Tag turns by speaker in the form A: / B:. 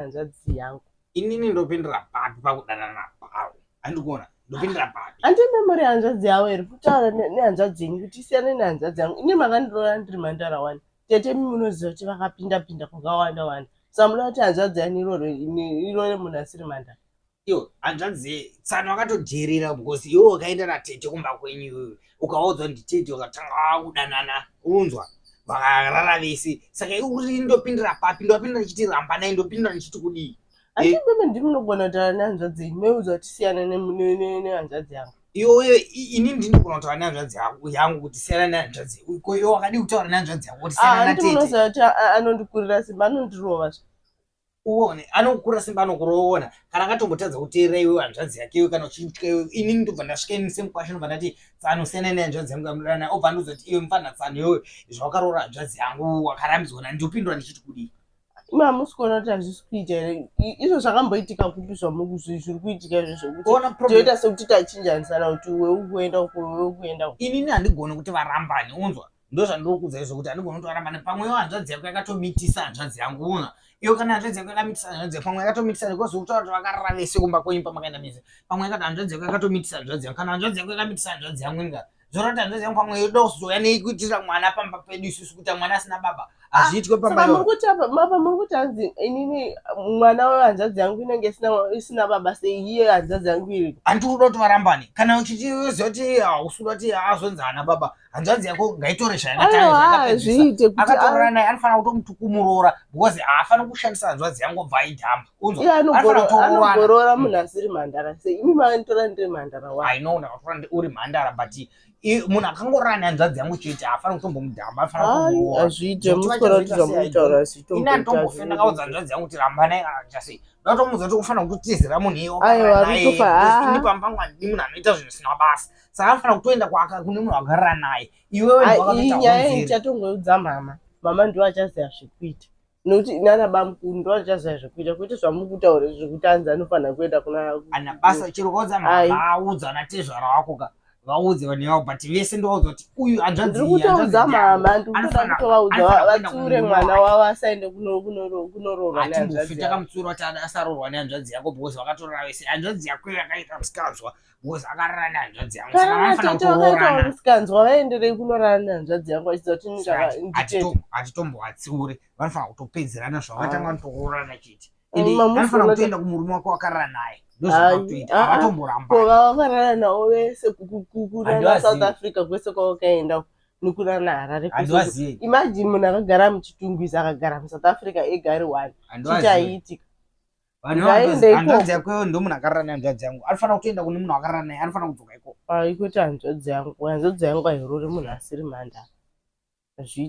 A: Hanzvadzi yangu.
B: Inini ndopindira papi pakudanana kwavo? Handikuona ndopindira papi?
A: Handimbe muri hanzvadzi yavo here kutaura nehanzvadzi yenyu kuti isiyane nehanzvadzi yangu. Ini makandiroora ndiri mhandara wani. Tete imi munoziva kuti vakapinda pinda kwakawanda wanda. Saka munoda kuti hanzvadzi yani iroore munhu asiri mhandara?
B: Iyo hanzvadzi tsano akatojerera because iwe wakaenda natete kumba kwenyu iwewe ukaudzwa nditete wakatanga kudanana unzwa vakarara vese saka iwe uri ndopindira papi ndopindira ndichiti rambanai ndopindira ndichiti kudii?
A: Asi mimi ndimi munogona kutaura nehanzvadzi yenyu meudzwa kuti siyana nehanzvadzi yangu.
B: Iwe ini ndinogona kutaura nehanzvadzi yangu kuti siyana nehanzvadzi ko iwe wakadii kutaura nehanzvadzi yako kuti siyana natete?
A: Munoziva kuti anondikurira simba anondirova zve.
B: Uone anokukura simba anokuroona kana akatombotadza kuteerera iwe hanzvadzi yake iwe kana uchitya iwe inini ndobva ndasvika ini semukwasha ndobva ndati tsano siyana nehanzvadzi yangu yamudanana obva andiudza kuti iwe mufana tsano iwe zvawakaroora hanzvadzi yangu wakarambidzwa nani ndopindura ndichiti kudii?
A: Imi hamusi kuona kuti hazvisi kuita here izvo zvakamboitika kupi zviri kuitika izvo zvekuti toita sekuti tachinjanisana kuti iwe ukuenda uko iwe ukuenda uko.
B: Inini handigoni kuti varambane unzwa ndozvandiri kuudza izvo kuti handigoni kuti varambane pamwe iwo hanzvadzi yako yakatomitisa hanzvadzi yangu una iyo kana hanzvadzi yako yakamitisa hanzvadzi yako pamwe yakatomitisa because ukutaura kuti vakarara vese kumba kwenyu pamakaenda mese pamwe yakati hanzvadzi yako yakatomitisa hanzvadzi yangu kana hanzvadzi yako yakamitisa hanzvadzi yangu inga zvoreva kuti hanzvadzi yangu pamwe yoda kuzouya neikuitira mwana pamba pedu isusu kuita mwana asina baba hazviitwe pamba
A: muri kuti apa mapa muri kuti hanzi inini mwana wehanzvadzi yangu inenge isina baba sei iye hanzvadzi yangu iriko
B: handiri kuda kuti varambane kana uchiziva kuti hausi kuda kuti azonzi haana baba hanzvadzi yako ngaitore
A: zvayakatangazviite
B: akatorora naye anofanira kutomutukumuroora because haafaniri kushandisa hanzvadzi yangu obva aidhamba
A: unzwa anogorora munhu asiri mhandara sei imi manditora ndiri mhandara
B: wa I know ndakatora uri mhandara but munhu akangorora nehanzvadzi yangu chete haafaniri kutombomudhamba anofanira
A: hazviite muswera kuti zvamutaura
B: ini anditombofe ndakaudza hanzvadzi yangu kuti rambanai achasei ndatomuudza kuti ufanira kutotizira munhu iye
A: Aiwa, rutofa,
B: ini pamba pangu handidi munhu anoita zvinhu zvisina basa saka anofanira kutoenda kwaka kune munhu wakarara naye iwewe
A: iyi nyaya iyi ndichatongoudza mama mama ndiwo achaziva zvekuita nokuti nana bamukuru ndo vachaziva zvekuita kwete zvamuri kutaura izvi zvekuti anzi anofanira kuenda kuna
B: ana basa chero kaudza mama audza ana tezvara wako ka vaudze vanhu ivavo but vese ndovaudza kuti uyu hanzvadzi
A: ndiri kutoudza mama ndikutoda kutovaudza vatsiure mwana wavo asaende kunoroorwa
B: nehanzvadzi takamutsiura kuti asaroorwa nehanzvadzi yako because vakatorora vese hanzvadzi yako yakaita musikanzwa because akarara nehanzvadzi yangu
A: saka vanofanira kutooroorana musikanzwa vaenderei kunorara nehanzvadzi yangu vachiziva kuti
B: nditete hatitombovatsiure vanofanira kutopedzerana zvavakatanga vanotoroorana chete ende anofanira kutoenda kumurume wake wakarara naye ndozvavanotoita havatomboramba
A: ko vavakarara navo vese kunana South Africa kwese kwavakaenda nekunana Harare imagine munhu akagara muChitungwiza akagara muSouth Africa ega ari one chichaiitika
B: Hanzvadzi yako iyoyo ndomunhu akarara nehanzvadzi yangu anofanira kutoenda kune munhu akarara naye anofanira kudzoka ikoko.
A: Kwete hanzvadzi yangu, hanzvadzi yangu hairori munhu asiri mhandara. Hazviiti.